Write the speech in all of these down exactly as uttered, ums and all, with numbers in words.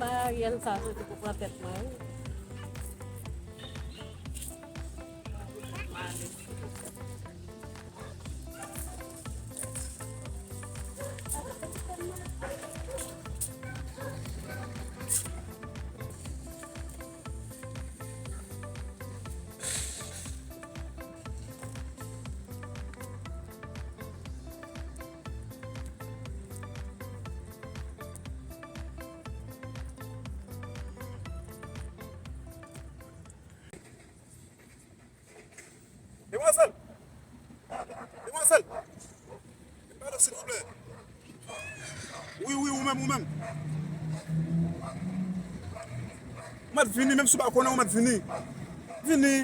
Ariel sa soti pou pran tèt mwen, wi. Demwazèl! Demwazèl! Pardon, silvouplè. Wi, wi, ou menm, ou menm. Ou mèt vini, menm si w pa konnen, ou mèt vini. Vini.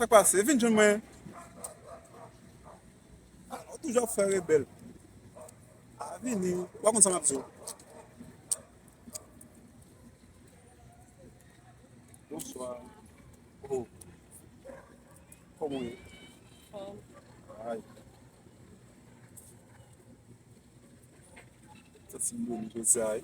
Sa k pase? Vin jwenn mwen. Ah, ou toujou ap fè rebèl. Ah, vini. Ou pa konn sa m ap di w. Bonswa. Oh. Kòman w ye? Fòm. Ay. Santi m dòmi konsa, wi.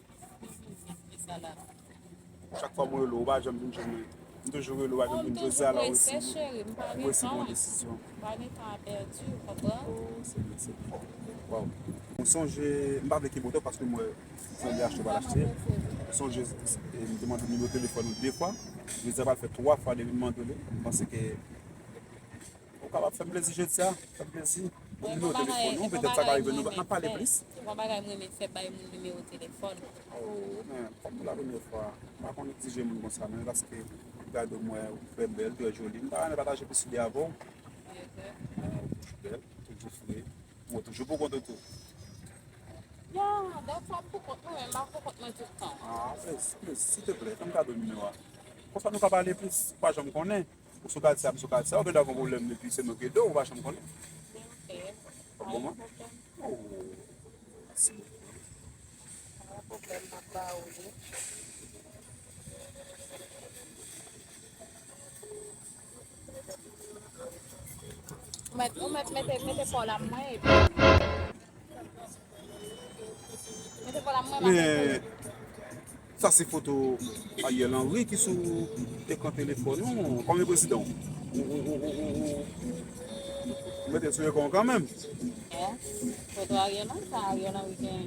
Chak fwa mwen rele w, ou pa janm vin jwenn mwen. M toujou rele w, ou pa janm vin. Jodi a la, ou resi, ou resi pran desizyon. M pa gen tan a pèdi, ou konprann? Oh, se byen, se byen. Waw. Mwen sonje, m pa vle kenbe w twòp paske m wè si w vle achte, ou pral achte. Mwen sonje, e, m te mande w nimewo telefòn ou de fwa. Jodi a pral fè twa fwa depi m mande w li. M panse ke ou kapab fè m plezi jodi a, fè m plezi. Nimewo telefòn ou, petèt sa ka rive nou, n ap pale plis. Se yon bagay mwen renmen fè, bay moun nimewo telefòn. Oh, men, kòm pou la premyè fwa, m pa konn egzije moun konsa, men paske gade w, m wè ou trè bèl, trè joli. M ta renmen pataje plis ide avè w. Ou toujou bèl, toujou fre. Mwen toujou pou kont ou tou. Ya, dèfwa m pou kont mwen, men m pa pou kont mwen tout tan. Ah, plezi, plezi, silteplè, fè m kado nimewo a. Konsa nou ka pale plis, ou pa janm konnen. Ou sou katye a, m sou katye a, ou gen dwa gen pwoblèm epi se mwen k ede w, ou pa janm konnen. Ok. Pa gen pwoblèm. Oh, mèsi bokou. Pa gen pwoblèm, m ap ba ou li. Ou mèt, ou mèt mete, mete pa w la mwen epi. Men sa se foto Ariel Henry ki sou ekran telefòn ou, kòm prezidan. Ou, ou, ou, ou, ou, ou, ou mete l sou ekran kanmenm. Foto Ariel Henry, sa Ariel Henry gen.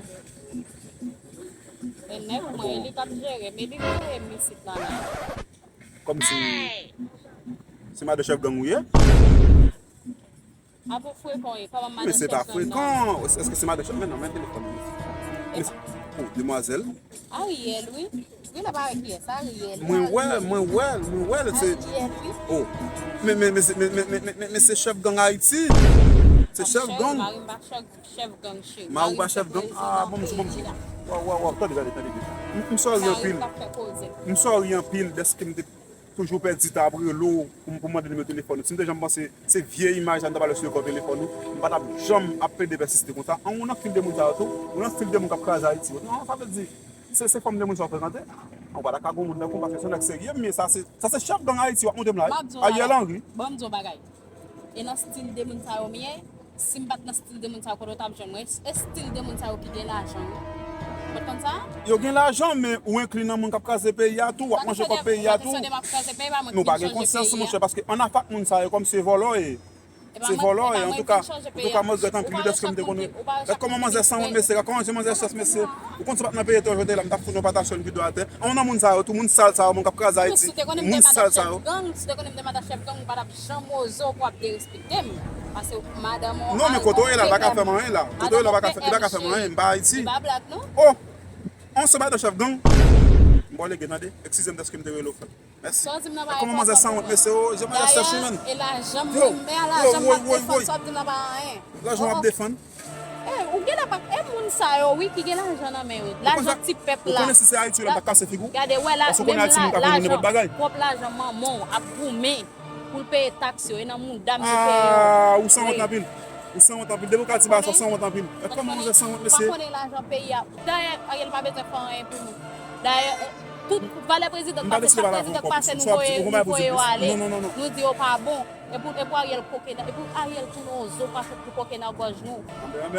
E nèg mwen, e li k ap jere m, e li k voye m isit la menm. Kòmsi se madan chèf gang ou ye? Ap ou frekan, wi, kòman madan chèf gang nan? Men se pa frekan. Èske se madan chèf? Men non, men telefòn. Men se, oh, demwazèl. Ariel, wi. Wi, l ap avèk kiyès? Ariel. Mwen wè, mwen wè, mwen wè l, se Ariel, wi. Oh. Men, men, men, se, men, men, men, men, men, men se chèf gang Ayiti. Se chèf gang. Mari m pa chèf, chèf gang, cheri. Mari w pa chèf gang? Ah, bon, m sou, bon, m sou. Waw, waw, waw, tande, tande, tande. M, m sòri anpil. M sòri anpil dèske m te toujou pèdi tan ap rele w pou, pou mande nimewo telefòn ou. Si m te janm panse se vye imaj la m t ap ale sou ekran telefòn ou, m pa t ap janm ap plede pèsiste konsa. An, ou nan fil de moun sa yo tou? Ou nan fil de moun k ap kraze Ayiti yo tou? An, sa vle di, se, se fòm de moun sa w frekante? An, ou pa ta ka gon moun nan kou paske se yon nèg serye m ye, sa se, sa se chèf gang Ayiti w ap montre m la, wi. Ariel Henry. Ban m di w yon bagay. E nan stil de moun sa yo m ye, si m pa t nan stil de moun sa yo, kote w t ap jwenn mwen? E stil de moun sa yo ki gen lajan, wi. Ou pa t konn sa? Yo gen lajan, men ou enkli nan moun k ap kraze peyi a tou, w ap manje kòb peyi a tou. Men w pa gen konsyans, monchè, paske annafak moun sa yo kòm se vòlò ye. Se vòlò ye, antouka, antouka, mwen regrèt anpil dèske m te konnen. Gad kòman manzè sanwont, mesye, gad kòman manzè sanwont, mesye. Ou konn si w pa t nan peyi etranjè w te la, m t ap fout yon patasyon yon videyo atè. An, ou nan moun sa yo tou, moun sal sa yo, moun k ap kraze Ayiti, moun sal sa yo. Si w te konnen m te madan chèf gang, si w te konnen m te madan chèf gang, ou pa t ap janm oze w ap derespekte m. Paske madanm ou. Non, men kote w ye la, li pa ka fè m anyen la. Kote w ye la, li pa ka fè m anyen, m pa Ayiti. Li pa black, non? Oh! An, se madan chèf gang. M ba w lege, tande. Eskize m dèske m te rele w frè. Mèsi. Sa w di m nan pa. Kòman manzè sanwont, mesye, o, jan manzè sèch wi, menn. E lajan m, yo, men a lajan m ap defann, sa w ap di m nan pa anyen. Lajan w ap defann. E, ou genlè pa, e moun sa yo, wi, ki gen lajan nan men yo. Lajan ti pèp la. Ou konnen si se Ayiti yo la, m t ap kase figi w. Gade, wè la, menm la, lajan, pwòp lajan manman w ap goumen pou l peye taks yo, e nan mouda m yo peye yo. Ah, ou sanwont anpil. Ou sanwont anpil. Depi w ka di bagay sa, ou sanwont anpil. E kòman manzè sanwont, mesye? Ou pa konnen lajan peyi a. Dayè, Ariel pa bezwen fè anyen pou nou. Dayè, Tout valè prezidan k pase, chak prezidan k pase, nou voye, nou voye yo ale. Nou di yo pa bon. E pou, e pou Ariel koke nan, e pou Ariel tounen yon zo pa pou koke nan gòj nou.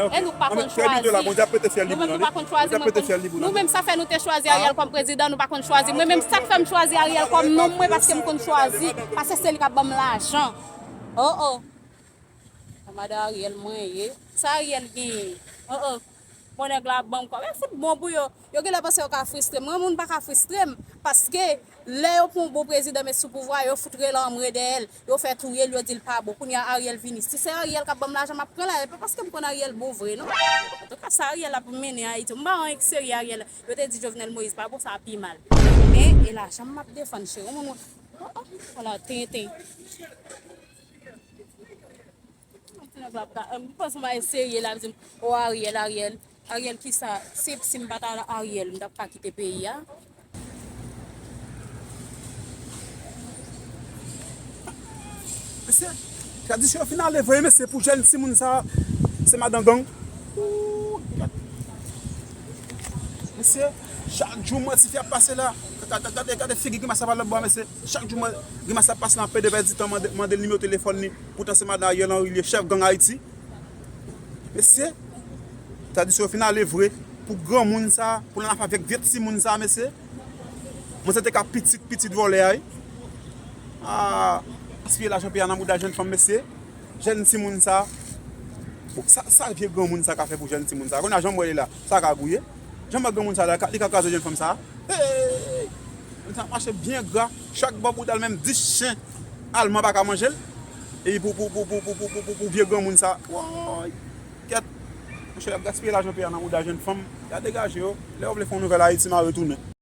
E nou pa konn chwazi. Nou menm nou pa konn chwazi, mwen konn. Nou menm sa fè nou te chwazi Ariel kòm prezidan, nou pa konn chwazi. Mwen menm sa k fè m chwazi Ariel kòm nonm mwen, paske m konn chwazi. Paske se li k ap ban m lajan. Oh, oh. Madan Ariel mwen ye. Sa Ariel genyen? Oh, oh. Bon, nèg la ban m kòb. E fout bon pou yo. Yo genlè panse yo ka fristre m. Mwen, moun pa ka fristre m. Paske lè yo pran yon bon prezidan met sou pouvwa, yo fout rele anmwe dèyè l. Yo fè touye l, yo di l pa bon. Kounye a Ariel vini. Si se Ariel k ap ban m lajan, m ap pran l. E pa paske m konn Ariel bon vre, non. Antouka, sa Ariel ap mennen Ayiti. M pa wè anyen k serye Ariel. Yo te di Jovenel Moïse pa bon, sa pi mal. Men, e lajan m ap defann, cheri. Yon moun, oh, oh, wala, tenten. Ti nèg la ap ka, m panse m pa serye la, di m, o Ariel, Ariel, Ariel kisa? Si, si m pa t al Ariel, m t ap ka kite peyi a. Mesye, tradisyon yo fin ale vre, mesye, pou jèn timoun sa, se madan gang. Ooh, mesye, chak jou manti fi ap pase la. Gade, gade, gade figi Grimas ap al lòt bò a, mesye. Chak jou man-, Grimas ap pase la, pede pèdi tan, mande, mande l nimewo telefòn li. Poutan se madan Ariel Henry li ye, chèf gang Ayiti. Mesye, tradisyon yo fin ale vre. Pou granmoun sa, pou l al avèk vye timoun sa, mesye. Mwen se te ka pitit, pitit vòlè a, wi. Ah, gaspiye lajan peyi a nan bouda jèn fanm, mesye. Jèn timoun sa. Bon, sa, sa vye granmoun sa ka fè pou jèn timoun sa? Kounye a jan m wè li la, sa ka gouye. Jan m wè granmoun sa la, li ka kraze jèn fanm sa. Hey! Sa mache byen gra. Chak bò bouda l, menm dis chen alman pa ka manje l. Epi pou, pou, pou vye granmoun sa. Woy! Kèt! Monchè, y ap gaspiye lajan peyi a nan bouda jèn fanm. Y a degaje yo. Lè yo vle fè yon nouvèl Ayiti, m a retounen.